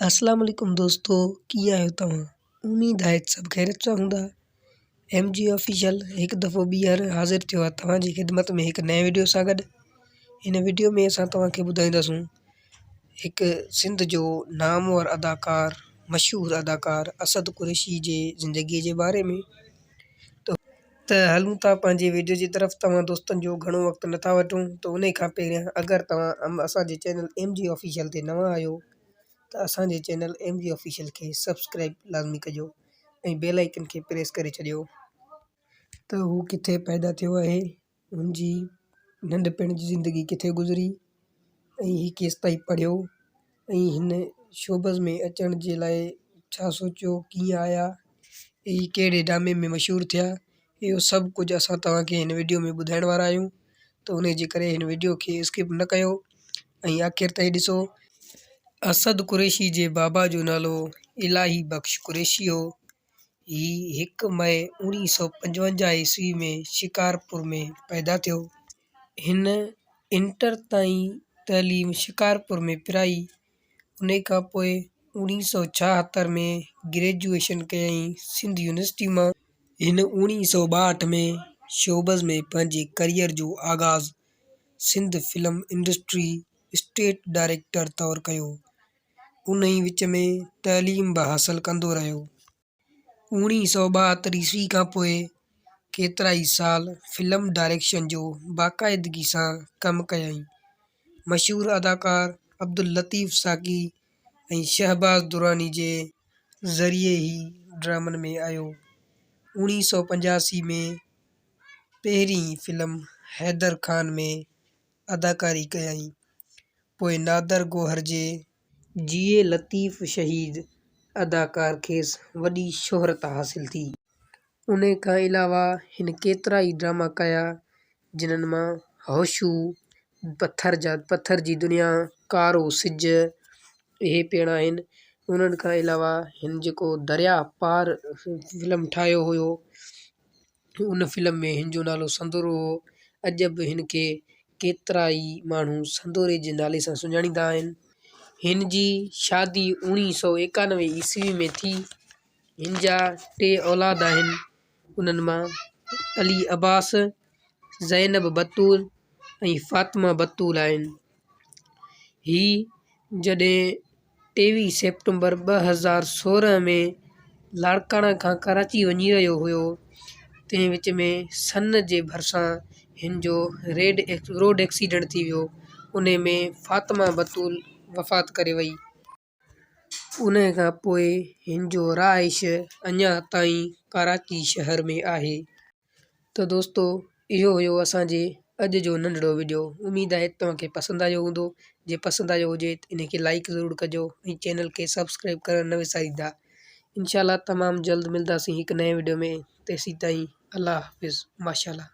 اسلام عليڪم دوستو ڪيئن آهيو توهان اميد آهي ته سڀ خيريت سان هوندا. ايم جي آفيشل هڪ دفعو ٻيهر حاضر ٿيو آهي توهان جي خدمت ۾ هڪ نئين وڊيو سان گڏ. هن وڊيو ۾ اسان توهان کي ٻڌائينداسون هڪ سنڌ جو نامور اداڪار مشهور اداڪار اسد قريشي جي زندگي جي باري ۾. ته هلون ٿا پنهنجي ويڊيو جي طرف توهان دوستن جو گهڻو وقت نٿا وٺون ته انهي کان پهريان اگر توهان اسان جي چينل ايم جي آفيشل تي نوان آهيو ته اسان جي چينل ايم جي آفيشل کي سبسڪرائب لازمي ڪجو ۽ بيل آئيڪن کي پريس ڪري ڇڏيو. ته هو ڪٿي پيدا ٿيو آهي هن جي ننڍپڻ جي زندگي ڪٿي گذري ۽ هي ڪيستائين پڙهيو ۽ هن شوبز ۾ اچڻ جي لاء ڇا سوچيو ڪيئن آيا ۽ ڪهڙي ڊرامي ۾ مشهور ٿيا اهو سڀ ڪجهه اسان توهان کي هن وڊيو ۾ ٻڌائڻ وارا آهيون ته ان جي ڪري هن وڊيو کي اسڪپ نه ڪيو ۽ آخر تائين ڏسو. اسد قريشي جي بابا جو نالو الاهي بخش قريشي هو. هي هڪ مئي 1955 عيسوي ۾ شڪارپور ۾ پيدا ٿيو. هن انٽر تائين تعليم شڪارپور ۾ پرائي. انهي کان پوء 1976 ۾ گريجوئيشن ڪيائين سنڌ يونيورسٽي مان. هن 1962 ۾ شوبز ۾ پنهنجي ڪيريئر جو آغاز Sindh film industry estate director طور ڪيو. انهي وچ ۾ تعليم به حاصل ڪندو رهيو. 1972 عيسوي کان پوء ڪيترائي سال فلم ڊائريڪشن جو باقاعدگي سان ڪم ڪيائين. مشهور اداڪار عبداللطيف ساقي ۽ شهباز دراني جي ذريعي هي ڊرامن ۾ آيو. 1985 ۾ پهرين فلم حيدر خان ۾ اداڪاري ڪيائين. پوء نادر گوهر جي. جيئي لطيف شهيد اداڪار کيس وڏي شهرت حاصل ٿي. انهي کان علاوه هن ڪيترائي ڊراما ڪيا جنھن مان هوشو، پٿر جا پٿر جي دنيا، ڪارو سج اهي پڻ آهن. انهن کان علاوه هن جيڪو درياء پار فلم ٺاهيو هيو ان فلم ۾ هن جو نالو سندرو هو. اڄ به هن کي ڪيترائي ماڻهو سندوري جي نالي سان سڃاڻيندا آهن. هن جي شادي 1991 عيسوي ۾ ٿي. هن جا ٽي اولاد آهن، انهن مان علي عباس، زينب بتول ۽ فاطمه بتول آهن. هي جڏهن 23 سيپٽمبر 2016 ۾ لاڙڪاڻا کان ڪراچي وڃي رهيو هيو، تنهن وچ ۾ سن جي ڀرسان هن جو ريڊ روڊ ايڪسيڊنٽ ٿي ويو، انهي ۾ فاطمه بتول وفات ڪري وئي. انهي کان پوء هن جو رهائش اڃا تائين ڪراچي شهر ۾ آهي. ته دوستو اهو هيو اسان جي اڄ جو ننڍڙو وڊيو اميد آهي توهان کي پسند آيو هوندو جي پسند آيو هجي ته انهي کي لائيڪ ضرور ڪجو ۽ چينل کي سبسڪرائيب ڪرڻ نه وساريندا انشاء الله تمام جلد ملداسين هڪ نئين وڊيو ۾ تيسين تائين الله حافظ ماشاء الله.